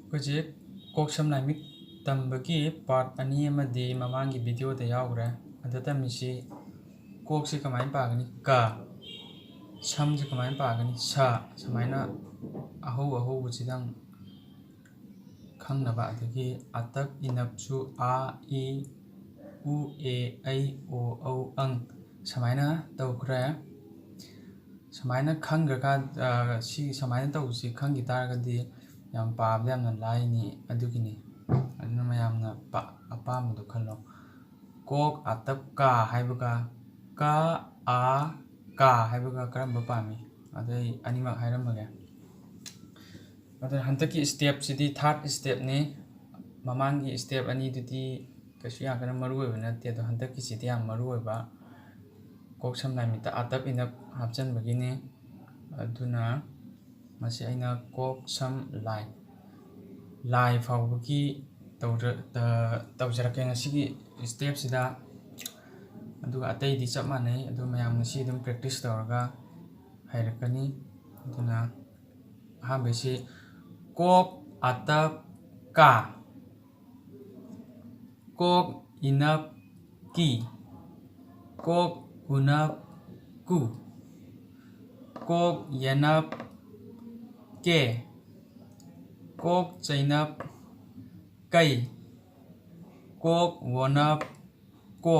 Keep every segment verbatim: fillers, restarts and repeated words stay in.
ꯑꯩꯈꯣꯏꯁꯦ ꯀꯣꯛ ꯁꯝ ꯂꯥꯏꯃꯤꯠ ꯇꯝꯕꯒꯤ ꯄꯥꯔꯠ ꯑꯅꯤ ꯑꯃꯗꯤ ꯃꯃꯥꯡꯒꯤ ꯚꯤꯗꯤꯑꯣꯗ ꯌꯥꯎꯈ꯭ꯔꯦ꯫ ꯑꯗ ꯇꯝꯃꯤꯁꯤ ꯀꯣꯛꯁꯤ ꯀꯃꯥꯏꯅ ꯄꯥꯒꯅꯤ, ꯀ, ꯁꯝꯁꯤ ꯀꯃꯥꯏꯅ ꯄꯥꯒꯅꯤ, ꯁ, ꯁꯨꯃꯥꯏꯅ ꯑꯍꯧ ꯑꯍꯧꯕꯁꯤꯗꯪ ꯈꯪꯅꯕ꯫ ꯑꯗꯒꯤ ꯑꯇꯞ ꯏꯅꯞꯁꯨ ꯑ, ꯏ, ꯎ, ꯑꯦ, ꯑꯩ, ꯑꯣ, ꯂꯧ, ꯂꯪ ꯁꯨꯃꯥꯏꯅ ꯇꯧꯈ꯭ꯔꯦ꯫ ꯁꯨꯃꯥꯏꯅ ꯈꯪꯈ꯭ꯔꯀꯥꯟ, ꯁꯤ ꯁꯨꯃꯥꯏꯅ ꯇꯧꯕꯁꯤ ꯈꯪꯈꯤ ꯇꯥꯔꯒꯗꯤ ꯌꯥꯝ ꯄꯥꯕꯗ ꯌꯥꯝꯅ ꯂꯥꯏꯅꯤ꯫ ꯑꯗꯨꯒꯤꯅꯤ꯫ ꯑꯗꯨꯅ ꯃꯌꯥꯝꯅ ꯄꯥ-, ꯑꯄꯥꯝꯕꯗꯣ ꯈꯜꯂꯣ꯫ ꯀꯣꯛ ꯑꯇꯞ ꯀ ꯍꯥꯏꯕꯒ ꯀ, ꯑ, ꯀ ꯍꯥꯏꯕꯒ ꯀꯔꯝꯕ ꯄꯥꯝꯃꯤ? ꯑꯗꯩ ꯑꯅꯤꯃꯛ ꯍꯥꯏꯔꯝꯃꯒꯦ꯫ ꯑꯗꯨꯅ ꯍꯟꯗꯛꯀꯤ ꯁ꯭ꯇꯦꯞꯁꯤꯗꯤ ꯊꯥꯔꯠ ꯁ꯭ꯇꯦꯞꯅꯤ꯫ ꯃꯃꯥꯡꯒꯤ ꯁ꯭ꯇꯦꯞ ꯑꯅꯤꯗꯨꯗꯤ ꯀꯩꯁꯨ ꯌꯥꯝ ꯀꯟꯅ ꯃꯔꯨ ꯑꯣꯏꯕ ꯅꯠꯇꯦ, ꯑꯗꯣ ꯍꯟꯗꯛꯀꯤꯁꯤꯗꯤ ꯌꯥꯝ ꯃꯔꯨ ꯑꯣꯏꯕ꯫ ꯀꯣꯛ ꯁꯝ ꯂꯥꯏꯃꯤꯠꯇ ꯑꯇꯞ ꯏꯅꯞ ꯍꯥꯞꯆꯤꯟꯕꯒꯤꯅꯤ꯫ ꯑꯗꯨꯅ ꯃꯁꯤ ꯑꯩꯅ ꯀꯣꯛ ꯁꯝ ꯂꯥꯏ, ꯂꯥꯏ ꯐꯥꯎꯕꯒꯤ ꯇꯧꯖ-, ꯇ-, ꯇꯧꯖꯔꯛꯀꯦ ꯉꯁꯤꯒꯤ ꯁ꯭ꯇꯦꯞꯁꯤꯗ꯫ ꯑꯗꯨꯒ ꯑꯇꯩꯗꯤ ꯆꯞ ꯃꯥꯟꯅꯩ꯫ ꯑꯗꯨ ꯃꯌꯥꯝ ꯉꯁꯤ ꯑꯗꯨꯝ ꯄ꯭ꯔꯦꯛꯇꯤꯁ ꯇꯧꯔꯒ ꯍꯩꯔꯛꯀꯅꯤ꯫ ꯑꯗꯨꯅ ꯑꯍꯥꯟꯕꯩꯁꯤ ꯀꯣꯛ ꯑꯇꯞ ꯀ, ꯀꯣꯛ ꯏꯅꯞ ꯀꯤ, ꯀꯣꯛ ꯎꯅꯞ ꯀꯨ, ꯀꯣꯛ ꯌꯦꯅꯞ ꯀꯦ, ꯀꯣꯛ ꯆꯩꯅꯞ ꯀꯩ, ꯀꯣꯛ ꯋꯣꯅꯞ ꯀꯣ,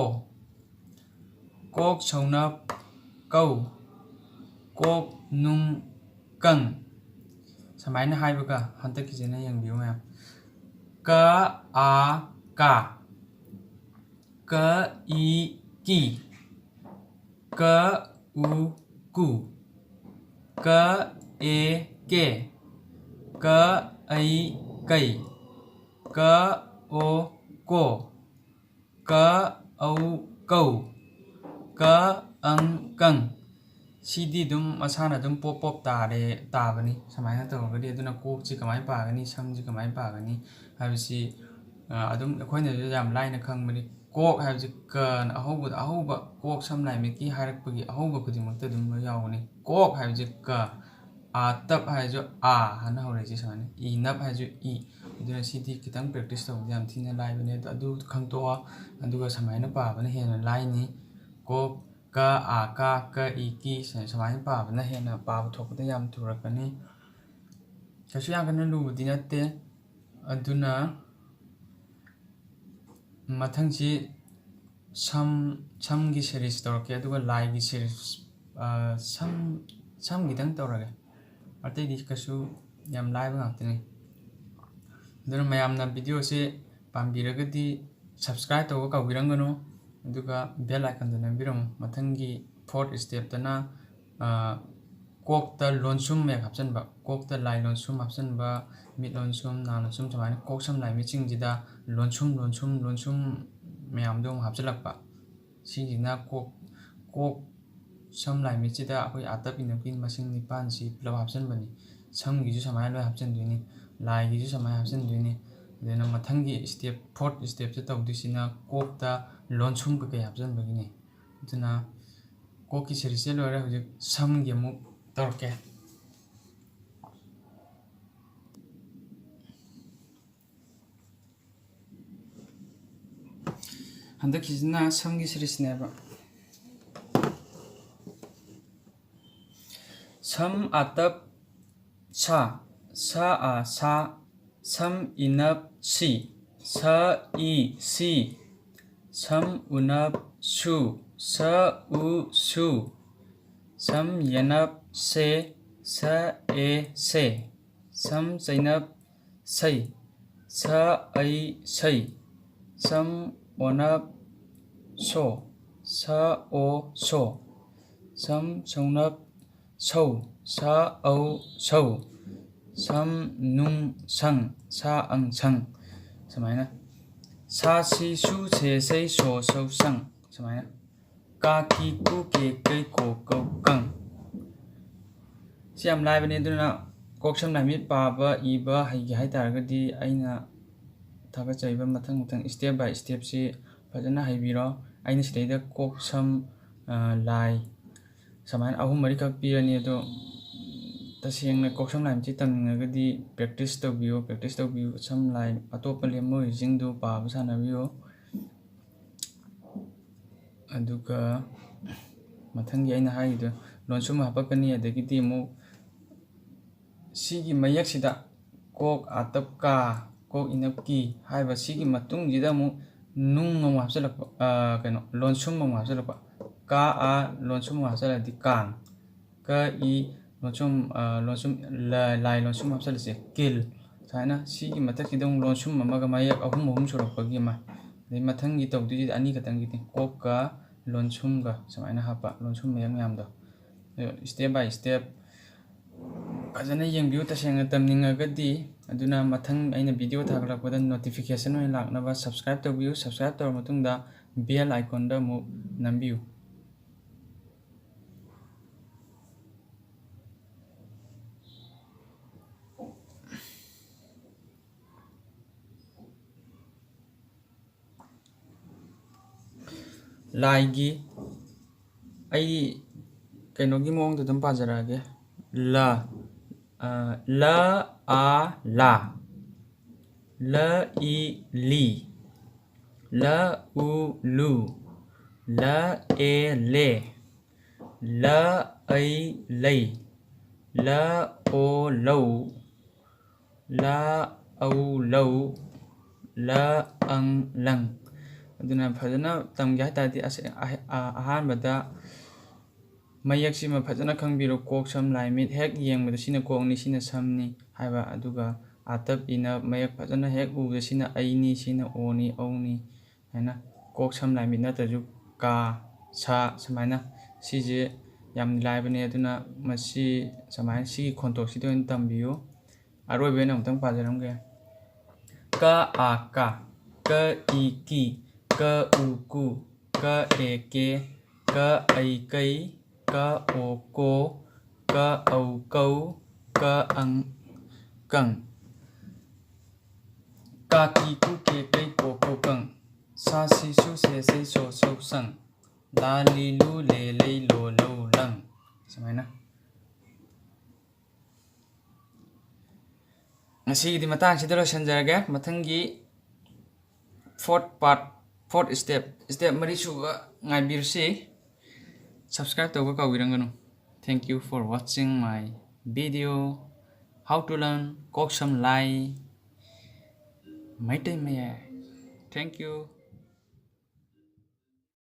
ꯀꯣꯛ ꯁꯧꯅꯞ ꯀꯧ, ꯀꯣꯛ ꯅꯨꯡ ꯀꯪ꯫ ꯁꯨꯃꯥꯏꯅ ꯍꯥꯏꯕꯒ ꯍꯟꯗꯛꯀꯤꯁꯤꯅ ꯌꯦꯡꯕꯤꯌꯨ ꯃꯌꯥꯝ꯫ ꯀ, ꯑ, ꯀ, ꯀ, ꯏ, ꯀꯤ, ꯀ, ꯎ, ꯀꯨ, ꯀ, ꯑꯦ, ꯀꯦ, ꯀ, ꯑꯩ, ꯀꯩ, ꯀ, ꯑꯣ, ꯀꯣ, ꯀ, ꯂꯧ, ꯂꯪ, ꯀ, ꯂꯪ, ꯀꯪ꯫ ꯁꯤꯗꯤ ꯑꯗꯨꯝ ꯃꯁꯥꯅ ꯑꯗꯨꯝ ꯄꯣꯞ ꯄꯣꯞ ꯇꯥꯔꯦ, ꯇꯥꯕꯅꯤ ꯁꯨꯃꯥꯏꯅ ꯇꯧꯔꯒꯗꯤ꯫ ꯑꯗꯨꯅ ꯀꯣꯛꯁꯤ ꯀꯃꯥꯏꯅ ꯄꯥꯒꯅꯤ, ꯁꯝꯁꯤ ꯀꯃꯥꯏꯅ ꯄꯥꯒꯅꯤ ꯍꯥꯏꯕꯁꯤ, ꯑ, ꯑꯗꯨꯝ ꯑꯩꯈꯣꯏꯅꯁꯨ ꯌꯥꯝ ꯂꯥꯏꯅ ꯈꯪꯕꯅꯤ꯫ ꯀꯣꯛ ꯍꯥꯏꯕꯁꯤ ꯀꯅ ꯑꯍꯧꯕꯗ, ꯑꯍꯧꯕ ꯀꯣꯛ ꯁꯝ ꯂꯥꯏꯃꯤꯠꯀꯤ ꯍꯥꯏꯔꯛꯄꯒꯤ ꯑꯍꯧꯕ ꯈꯨꯗꯤꯡꯃꯛꯇ ꯑꯗꯨꯝ ꯂꯣꯏ ꯌꯥꯎꯕꯅꯤ꯫ ꯀꯣꯛ ꯍꯥꯏꯕꯁꯤ ꯀ, ꯑꯥꯇꯞ ꯍꯥꯏꯔꯁꯨ ꯑꯥ ꯍꯥꯏꯅ ꯍꯧꯔꯛꯏꯁꯦ ꯁꯨꯃꯥꯏꯅ, ꯏꯅꯞ ꯍꯥꯏꯔꯁꯨ ꯏ꯫ ꯑꯗꯨꯅ ꯁꯤꯗꯤ ꯈꯤꯇꯪ practice ꯇꯧꯕꯗ ꯌꯥꯝ ꯊꯤꯅ ꯂꯥꯏꯕꯅꯦ꯫ ꯑꯗꯣ ꯑꯗꯨ ꯈꯪꯇꯣꯛꯑꯣ, ꯑꯗꯨꯒ ꯁꯨꯃꯥꯏꯅ ꯄꯥꯕꯅ ꯍꯦꯟꯅ ꯂꯥꯏꯅꯤ꯫ ꯀꯣ, ꯀ, ꯑꯥ, ꯀꯥ, ꯀ, ꯏ, ꯀꯤ, ꯁꯨꯃꯥꯏꯅ ꯄꯥꯕꯅ ꯍꯦꯟꯅ ꯄꯥꯕ ꯊꯣꯛꯄꯗ ꯌꯥꯝ ꯊꯨꯔꯛꯀꯅꯤ꯫ ꯀꯩꯁꯨ ꯌꯥꯝ ꯀꯟꯅ ꯂꯨꯕꯗꯤ ꯅꯠꯇꯦ꯫ ꯑꯗꯨꯅ ꯃꯊꯪꯁꯤ ꯁꯝ, ꯁꯝꯒꯤ series ꯇꯧꯔꯛꯀꯦ, ꯑꯗꯨꯒ ꯂꯥꯏꯒꯤ series, ꯑ, ꯁꯝ, ꯁꯝꯒꯤꯗꯪ ꯇꯧꯔꯒꯦ꯫ ꯑꯇꯩꯗꯤ ꯀꯩꯁꯨ ꯌꯥꯝ ꯂꯥꯏꯕ ꯉꯥꯛꯇꯅꯤ꯫ ꯑꯗꯨꯅ ꯃꯌꯥꯝꯅ video ꯁꯦ ꯄꯥꯝꯕꯤꯔꯒꯗꯤ subscribe ꯇꯧꯕ ꯀꯥꯎꯕꯤꯔꯝꯒꯅꯨ, ꯑꯗꯨꯒ bell icon ꯗꯨ ꯅꯝꯕꯤꯔꯝꯃꯨ꯫ ꯃꯊꯪꯒꯤ fourth step ꯇꯅ, ꯑ, ꯀꯣꯛꯇ ꯂꯣꯟꯁꯨꯝ ꯍꯦꯛ ꯍꯥꯞꯆꯤꯟꯕ, ꯀꯣꯛꯇ ꯂꯥꯏ ꯂꯣꯟꯁꯨꯝ ꯍꯥꯞꯆꯤꯟꯕ, ꯃꯤꯠ ꯂꯣꯟꯁꯨꯝ, ꯅꯥ ꯂꯣꯟꯁꯨꯝ, ꯁꯨꯃꯥꯏꯅ ꯀꯣꯛ ꯁꯝ ꯂꯥꯏ ꯃꯤꯠꯁꯤꯡꯁꯤꯗ ꯂꯣꯟꯁꯨꯝ, ꯂꯣꯟꯁꯨꯝ, ꯂꯣꯟꯁꯨꯝ ꯃꯌꯥꯝꯗꯣ ꯑꯃꯨꯛ ꯍꯥꯞꯆꯤꯜꯂꯛꯄ꯫ ꯁꯤꯁꯤꯅ ꯀꯣꯛ, ꯀꯣꯛ ꯁꯝ ꯂꯥꯏ ꯃꯤꯠꯁꯤꯗ ꯑꯩꯈꯣꯏ ꯑꯥꯇꯞ ꯏꯅꯞꯀꯤ ꯃꯁꯤꯡ ꯅꯤꯄꯥꯟꯁꯤ ꯄꯨꯂꯞ ꯍꯥꯞꯆꯤꯟꯕꯅꯤ꯫ ꯁꯝꯒꯤꯁꯨ ꯁꯨꯃꯥꯏꯅ ꯂꯣꯏ ꯍꯥꯞꯆꯤꯟꯗꯣꯏꯅꯤ, ꯂꯥꯏꯒꯤꯁꯨ ꯁꯨꯃꯥꯏꯅ ꯍꯥꯞꯆꯤꯟꯗꯣꯏꯅꯤ꯫ ꯑꯗꯨꯅ ꯃꯊꯪꯒꯤ step, fourth step ꯁꯦ ꯇꯧꯗꯣꯏꯁꯤꯅ ꯀꯣꯛꯇ ꯂꯣꯟꯁꯨꯝ ꯀꯩꯀꯩ ꯍꯥꯞꯆꯤꯟꯕꯒꯤꯅꯤ꯫ ꯑꯗꯨꯅ ꯀꯣꯛꯀꯤ series ꯁꯦ ꯂꯣꯏꯔꯦ, ꯍꯧꯖꯤꯛ ꯁꯝꯒꯤ ꯑꯃꯨꯛ ꯇꯧꯔꯛꯀꯦ꯫ ꯍꯟꯗꯛꯀꯤꯁꯤꯅ ꯁꯝꯒꯤ series ꯅꯦꯕ꯫ ꯁꯝ ꯑꯥꯇꯞ ꯁꯥ, ꯁ ꯑ ꯁꯥ, ꯁꯝ ꯏꯅꯞ ꯁꯤ, ꯁ ꯏ ꯁꯤ, ꯁꯝ ꯎꯅꯞ ꯁꯨ, ꯁ ꯎ ꯁꯨ, ꯁꯝ ꯌꯦꯅꯞ ꯁꯦ, ꯁ ꯑꯦ ꯁꯦ, ꯁꯝ ꯆꯩꯅꯞ ꯁꯩ, ꯁ ꯑꯩ ꯁꯩ, ꯁꯝ ꯑꯣꯅꯞ ꯁꯣ, ꯁ ꯑꯣ ꯁꯣ, ꯁꯝ ꯁꯧꯅꯞ ꯁꯧ, ꯁ ꯑꯧ ꯁꯧ, ꯁꯝ ꯅꯨꯡ ꯁꯪ, ꯁ ꯑꯪ ꯁꯪ, ꯁꯨꯃꯥꯏꯅ꯫ ꯁꯥ ꯁꯤ ꯁꯨ ꯁꯦ ꯁꯩ ꯁꯣ ꯁꯧ ꯁꯪ, ꯁꯨꯃꯥꯏꯅ꯫ ꯀꯥ ꯀꯤ ꯀꯨ ꯀꯦ ꯀꯩ ꯀꯣ ꯀꯧ ꯀꯪ꯫ ꯁꯤ ꯌꯥꯝ ꯂꯥꯏꯕꯅꯦ, ꯑꯗꯨꯅ ꯀꯣꯛ ꯁꯝ ꯂꯥꯏ ꯃꯤꯠ ꯄꯥꯕ ꯏꯕ ꯍꯩꯒꯦ ꯍꯥꯏ ꯇꯥꯔꯒꯗꯤ ꯑꯩꯅ ꯊꯥꯒꯠꯆꯔꯤꯕ ꯃꯊꯪ ꯃꯊꯪ step by step ꯁꯤ ꯐꯖꯅ ꯍꯩꯕꯤꯔꯣ꯫ ꯑꯩꯅ ꯁꯤꯗꯩꯗ ꯀꯣꯛ ꯁꯝ, ꯑ, ꯂꯥꯏ ꯁꯨꯃꯥꯏꯅ ꯑꯍꯨꯝ ꯃꯔꯤꯈꯛ ꯄꯤꯔꯅꯤ, ꯑꯗꯣ ꯇꯁꯦꯡꯅ ꯀꯣꯛ ꯁꯝ ꯂꯥꯏ ꯃꯤꯠ ꯇꯝꯅꯤꯡꯉꯒꯗꯤ practice ꯇꯧꯕꯤꯌꯨ, practice ꯇꯧꯕꯤꯌꯨ꯫ ꯁꯝ ꯂꯥꯏ ꯑꯇꯣꯞꯄ ꯂꯦꯝꯍꯧꯔꯤꯁꯤꯡꯗꯨ ꯄꯥꯕ ꯁꯥꯟꯅꯕꯤꯌꯨ꯫ ꯑꯗꯨꯒ ꯃꯊꯪꯒꯤ ꯑꯩꯅ ꯍꯥꯏꯔꯤꯗꯣ, ꯂꯣꯟꯁꯨꯝ ꯍꯥꯄꯛꯀꯅꯤ꯫ ꯑꯗꯒꯤꯗꯤ ꯑꯃꯨꯛ ꯁꯤꯒꯤ ꯃꯌꯦꯛꯁꯤꯗ ꯀꯣꯛ ꯑꯥꯇꯞ ꯀꯥ, ꯀꯣꯛ ꯏꯅꯞ ꯀꯤ ꯍꯥꯏꯕ ꯁꯤꯒꯤ ꯃꯇꯨꯡꯁꯤꯗ ꯑꯃꯨꯛ ꯅꯨꯡ ꯑꯃꯨꯛ ꯍꯥꯞꯆꯤꯜꯂꯛꯄ, ꯑ, ꯀꯩꯅꯣ, ꯂꯣꯟꯁꯨꯝ ꯑꯃꯨꯛ ꯍꯥꯞꯆꯤꯜꯂꯛꯄ꯫ ꯀꯥ ꯑꯥ ꯂꯣꯟꯁꯨꯝ ꯑꯃꯨꯛ ꯍꯥꯞꯆꯤꯜꯂꯛꯑꯗꯤ ꯀꯥꯡ꯫ ꯀ ꯏ ꯂꯣꯟꯁꯨꯝ, ꯑ, ꯂꯣꯟꯁꯨꯝ, ꯂ-, ꯂꯥꯏ ꯂꯣꯟꯁꯨꯝ ꯍꯥꯞꯆꯤꯜꯂꯁꯦ, ꯀꯤꯜ꯫ ꯁꯨꯃꯥꯏꯅ ꯁꯤꯒꯤ ꯃꯊꯛꯁꯤꯗ ꯑꯃꯨꯛ ꯂꯣꯟꯁꯨꯝ ꯑꯃꯒ ꯃꯌꯦꯛ ꯑꯍꯨꯝ ꯑꯍꯨꯝ ꯁꯨꯔꯛꯄꯒꯤ ꯑꯃ꯫ ꯑꯗꯩ ꯃꯊꯪꯒꯤ ꯇꯧꯗꯣꯏꯁꯤꯗꯤ ꯑꯅꯤ ꯈꯛꯇꯪꯒꯤꯅꯤ, ꯀꯣꯛꯀ ꯂꯣꯟꯁꯨꯝꯒ ꯁꯨꯃꯥꯏꯅ ꯍꯥꯞꯄ, ꯂꯣꯟꯁꯨꯝ ꯃꯌꯦꯛ ꯃꯌꯥꯝꯗꯣ꯫ ꯑꯗꯣ step by step ꯐꯖꯅ ꯌꯦꯡꯕꯤꯌꯨ, ꯇꯁꯦꯡꯅ ꯇꯝꯅꯤꯡꯉꯒꯗꯤ꯫ ꯑꯗꯨꯅ ꯃꯊꯪ ꯑꯩꯅ video ꯊꯥꯒꯠꯂꯛꯄꯗ notification ꯑꯣꯏꯅ ꯂꯥꯛꯅꯕ subscribe ꯇꯧꯕꯤꯌꯨ꯫ Subscribe ꯇꯧꯔꯕ ꯃꯇꯨꯡꯗ bell icon ꯗ ꯑꯃꯨꯛ ꯅꯝꯕꯤꯌꯨ꯫ ꯂꯥꯏꯒꯤ, ꯑꯩ ꯀꯩꯅꯣꯒꯤ ꯃꯑꯣꯡꯗ ꯑꯗꯨꯝ ꯄꯥꯖꯔꯛꯑꯒꯦ꯫ ꯂ, ꯑ, ꯂ, ꯑ, ꯂꯥ꯫ ꯂ, ꯏ, ꯂꯤ꯫ ꯂ, ꯎ, ꯂꯨ꯫ ꯂ, ꯑꯦ, ꯂꯦ꯫ ꯂ, ꯑꯩ, ꯂꯩ꯫ ꯂ, ꯑꯣ, ꯂꯧ꯫ ꯂ, ꯑꯧ, ꯂꯧ꯫ ꯂ, ꯑꯪ, ꯂꯪ꯫ ꯑꯗꯨꯅ ꯐꯖꯅ ꯇꯝꯒꯦ ꯍꯥꯏ ꯇꯥꯔꯗꯤ ꯑꯁ-, ꯑꯍ-, ꯑ-, ꯑꯍꯥꯟꯕꯗ ꯃꯌꯦꯛꯁꯤꯃ ꯐꯖꯅ ꯈꯪꯕꯤꯔꯣ꯫ ꯀꯣꯛ, ꯁꯝ, ꯂꯥꯏ, ꯃꯤꯠ ꯍꯦꯛ ꯌꯦꯡꯕꯗ ꯁꯤꯅ ꯀꯣꯛꯅꯤ, ꯁꯤꯅ ꯁꯝꯅꯤ ꯍꯥꯏꯕ, ꯑꯗꯨꯒ ꯑꯥꯇꯞ ꯏꯅꯞ ꯃꯌꯦꯛ ꯐꯖꯅ ꯍꯦꯛ ꯎꯕꯗ ꯁꯤꯅ ꯑꯩꯅꯤ, ꯁꯤꯅ ꯑꯣꯅꯤ, ꯎꯅꯤ ꯍꯥꯏꯅ ꯀꯣꯛ, ꯁꯝ, ꯂꯥꯏ, ꯃꯤꯠ ꯅꯠꯇ꯭ꯔꯁꯨ ꯀꯥ, ꯁꯥ ꯁꯨꯃꯥꯏꯅ꯫ ꯁꯤꯁꯦ ꯌꯥꯝ ꯂꯥꯏꯕꯅꯦ꯫ ꯑꯗꯨꯅ ꯃꯁꯤ ꯁꯨꯃꯥꯏꯅ ꯁꯤꯒꯤ ꯈꯣꯟꯊꯣꯛꯁꯤꯗ ꯑꯣꯏꯅ ꯇꯝꯕꯤꯌꯨ꯫ ꯑꯔꯣꯏꯕ ꯑꯣꯏꯅ ꯑꯃꯨꯛꯇꯪ ꯄꯥꯖꯔꯝꯒꯦ꯫ ꯀ, ꯑ, ꯀꯥ꯫ ꯀ, ꯏ, ꯀꯤ꯫ ꯀ, ꯎ, ꯀꯨ꯫ ꯀ, ꯑꯦ, ꯀꯦ꯫ ꯀ, ꯑꯩ, ꯀꯩ꯫ ꯀ, ꯑꯣ, ꯀꯣ꯫ ꯀ, ꯑꯧ, ꯀꯧ꯫ ꯀ, ꯑꯪ, ꯀꯪ꯫ ꯀꯥ, ꯀꯤ, ꯀꯨ, ꯀꯦ, ꯀꯩ, ꯀꯣ, ꯀꯧ, ꯀꯪ꯫ ꯁꯥ, ꯁꯤ, ꯁꯨ, ꯁꯦ, ꯁꯩ, ꯁꯣ, ꯁꯧ, ꯁꯪ꯫ ꯂꯥ, ꯂꯤ, ꯂꯨ, ꯂꯦ, ꯂꯩ, ꯂꯣ, ꯂꯧ, ꯂꯪ꯫ ꯁꯨꯃꯥꯏꯅ꯫ ꯉꯁꯤꯒꯤꯗꯤ ꯃꯇꯥꯡꯁꯤꯗ ꯂꯣꯏꯁꯤꯟꯖꯔꯒꯦ꯫ ꯃꯊꯪꯒꯤ fourth part, fourth step, step ꯃꯔꯤꯁꯨꯕ ꯉꯥꯏꯕꯤꯔꯁꯤ꯫ Subscribe ꯇꯧꯕ ꯀꯥꯎꯕꯤꯔꯝꯒꯅꯨ꯫ Thank you for watching my video, how to learn ꯀꯣꯛ ꯁꯝ ꯂꯥꯏ ꯃꯩꯇꯩ ꯃꯌꯦꯛ꯫ Thank you.